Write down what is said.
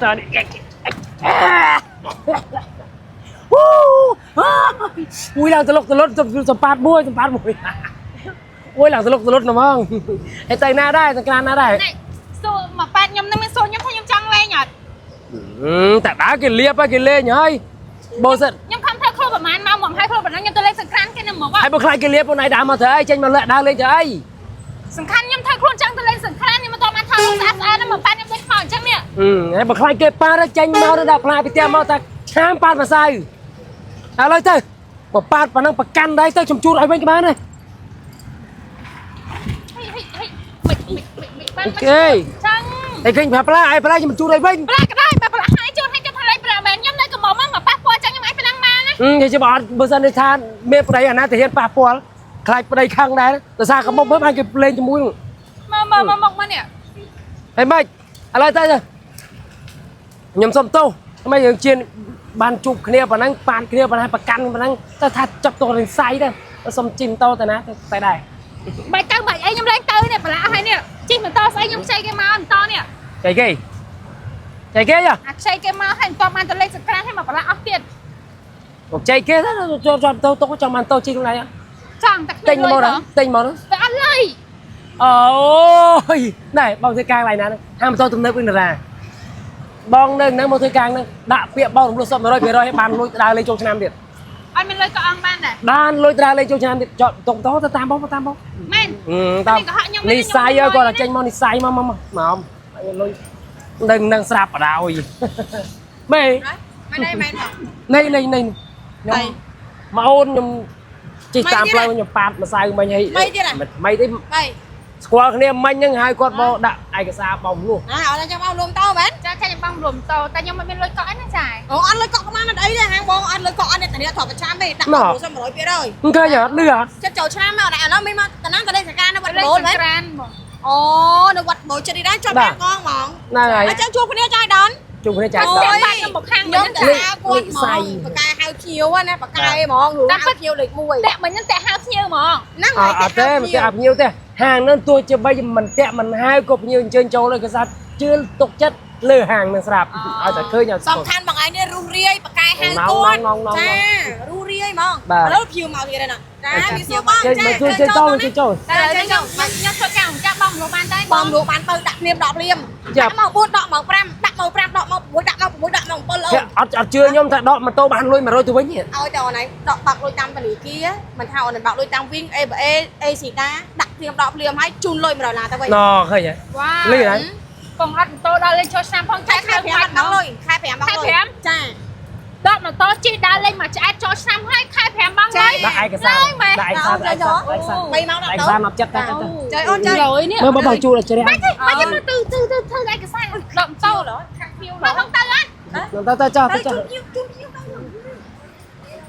តើអូយឡើងតលុកតលុតសម្ប៉ាតមួយសម្ប៉ាតមួយអូយឡើងតលុកតលុតណាស់ហ្មងហើយទៅណាដែរទៅក្រានណាដែរ នេះសួរមកប៉ាត់ខ្ញុំនឹងមានសួរខ្ញុំថាខ្ញុំចង់លេងអត់ តែដើរគេលៀបហើយគេលេងហើយបើសិន ខ្ញុំខំធ្វើខ្លួនប្រហែលម៉ោងមកហើយខ្លួនប៉ុណ្ណឹងខ្ញុំទៅលេងសង្ក្រានគេនឹងមក ហើយបើខ្លាចគេលៀបបងឯងដើរមកធ្វើអីចេញមកលាក់ដើរលេងធ្វើអី សំខាន់ខ្ញុំធ្វើខ្លួនចង់ទៅលេងសង្ក្រានខ្ញុំមិនតបានធ្វើស្អាតស្អាតហ្នឹងមកប៉ាត់ខ្ញុំដូចខ្មោចអញ្ចឹងនេះ ហើយបើខ្លាចគេប៉ាតចេញមកទៅដាក់ផ្លែពីផ្ទះមកថាឆាមប៉ាតម្សៅឥឡូវទៅបើប៉ាតប៉ុណ្ណឹងប្រកាន់ដែរទៅខ្ញុំជូតឲ្យវិញក៏បានដែរ ហីហីហីមិនមិនមិនមិនបាន អូខេ ចឹង តែឃើញប្រាប់ផ្លែឲ្យផ្លែខ្ញុំជូតឲ្យវិញ ប្រាក់ក៏ដែរបើប្រាក់ហើយជូនឲ្យគេថាលេងប្រាក់មែនខ្ញុំនៅកំមុំមកប៉ះពាល់ចឹងខ្ញុំអាចប៉ុណ្ណឹងបានណា និយាយជាបើអត់បើសិននេះថាមានប្តីអាណាទាហានប៉ះពាល់ខ្លាចប្តីខឹងដែរដោយសារកំមុំមើលបានគេលេងជាមួយ មកមកមកមកមកនេះ ហើយម៉េចឥឡូវទៅទៅខ្ញុំសុំទោសថ្មីយើងជៀនបានជួបគ្នាប៉ុណ្ណឹងប៉ានគ្នាប៉ុណ្ណឹងប្រកាន់ប៉ុណ្ណឹងទៅថាចាប់តរិនសៃដែរសុំជីមតទៅណាទៅដែរ បាយទៅបាយអីខ្ញុំលេងទៅនេះប្រឡាក់ហើយនេះជិះបន្តស្អីខ្ញុំខ្ចីគេមកបន្តនេះ ចៃគេចៃគេយ៉ា អាខ្ចីគេមកហើយបន្តបានទៅលេងសង្ក្រានហើយមកប្រឡាក់អស់ទៀត មកចៃគេទៅចូលចូលទៅទុកចង់បានទៅជីខ្លួនឯង ចង់តែគ្ ទិញ មានលុយ មកដល់ទិញមក ទៅអត់លុយ អូយណែបងធ្វើការកន្លែងណាហាមទៅទំនើបអ៊ីនដាបងនៅហ្នឹងមកធ្វើការហ្នឹងដាក់ពាក្យបងរំលោះសព100%ឲ្យបានលុយដើរលេងចូលឆ្នាំទៀត អត់មានលុយក៏អងបានដែរ បានលុយដើរលេងចូលឆ្នាំទៀតចောက်តុកតទៅតាមបងតាមបង មែន តាមនិស័យគាត់តែចេញមកនិស័យមកមកមកលុយនឹងនឹងស្រាប់បដ ாய் មេ មិនដែរមែនបង នេះនេះនេះខ្ញុំមកអូនខ្ញុំជិះតាមផ្លូវខ្ញុំប៉ាតម្សៅមិញហើយមិនទេ បី ស្គាល់គ្នាមិញហ្នឹងហើយគាត់មកដាក់ឯកសារបងលួស ណាអត់ចាំបងលំតោមែន ចាចាខ្ញុំបងរួមតតែខ្ញុំមិនមានលុយកក់ណាចា អូអត់លុយកក់ក៏បានអត់អីដែរហាងបងអត់លុយកក់អត់អ្នកធានាទ្រព្យប្រចាំទេដាក់បង100% មិនឃើញអត់លឺអត់ ចិត្តចូលឆ្នាំមកដល់ឥឡូវមានមកតំណាងតលេសការនៅវត្ត លេង បូលមែន សង្ក្រានបង អូនៅវត្តបូលចិត្តនេះដែរជាប់តាមកងហ្មង ហ្នឹងហើយ អញ្ចឹងជួបគ្នាចាយដន ជួបគ្នាចាយ អូ ដល់ យ បាត់ខ្ញុំមកខាង ខ្ញុំ មិញ ទៅហៅគាត់ហ្មងបកែហៅភ្ញៀវណាបកែហ្មងហៅភ្ញៀវលេខ1 តាក់មិញហ្នឹងតាក់ហៅភ្ញៀវហ្មង ហ្នឹង អត់អត់ទេមិនទេអត់ភ្ញៀវទេហាងហ្នឹងទោះជាបីមិនតាក់មិនហៅក៏ភ្ញៀវអញ្ជើញចូលដែរគឺថាជឿទុកចិត្តលើហាងហ្នឹងស្រាប់ឲ្យតែឃើញឲ្យស្គា សំ ល់ ខាន់បងឯងនេះរុះរាយបកែហៅគាត់ចារុះរាយហ្មងឥឡូវភ្ញៀវមកទៀតហើយណាចាមានសួរបង ចេញ ចា មកជួយចេញចូលជួយចូល តែឥឡូវខ្ញុំខ្ញុំធ្វើការចាបងរកបានតែ បងលក់បានទៅដាក់ភ្លាមដកភ្លាមដាក់មក4ដកមក5ដាក់មក5ដកមក6ដាក់មក6ដាក់មក7អូន អត់អត់ជឿខ្ញុំថាដកម៉ូតូបានលុយ100ទៅវិញ ឲ្យតែអូនឯងដកបាក់លុយតាមធនាគារមិនថាអូនឯងបាក់លុយតាមវិញ ABA ACDA ដាក់ភ្លាមដកភ្លាមហើយជូនលុយ100ដុល្លារទៅវិញ ណឃើញហ៎ វ៉ា លឺហើយ កងអត់ម៉ូតូដល់លេងចូលឆ្នាំផង ខែ ចា ខែ5អត់បង់លុយខែ5បង់លុយចា ដកម៉ូតូជិះដើរលេងមកឆ្អែតចូលឆ្នាំហើយខែ5បងលុយ ដាក់ឯកសារដាក់ឯកសារដាក់ឯកសារ 3ម៉ោង ឯកសារមកចិត្តតែទៅ ចុយអូនចុយ លុយនេះ មើលបងជួលជ្រះ បាច់ទេបាច់ទេទៅទៅទៅធ្វើឯកសារដកម៉ូតូខាក់ភ្ញៀវមកទៅអត់ ទៅទៅចោះទៅចោះ ទៅជួប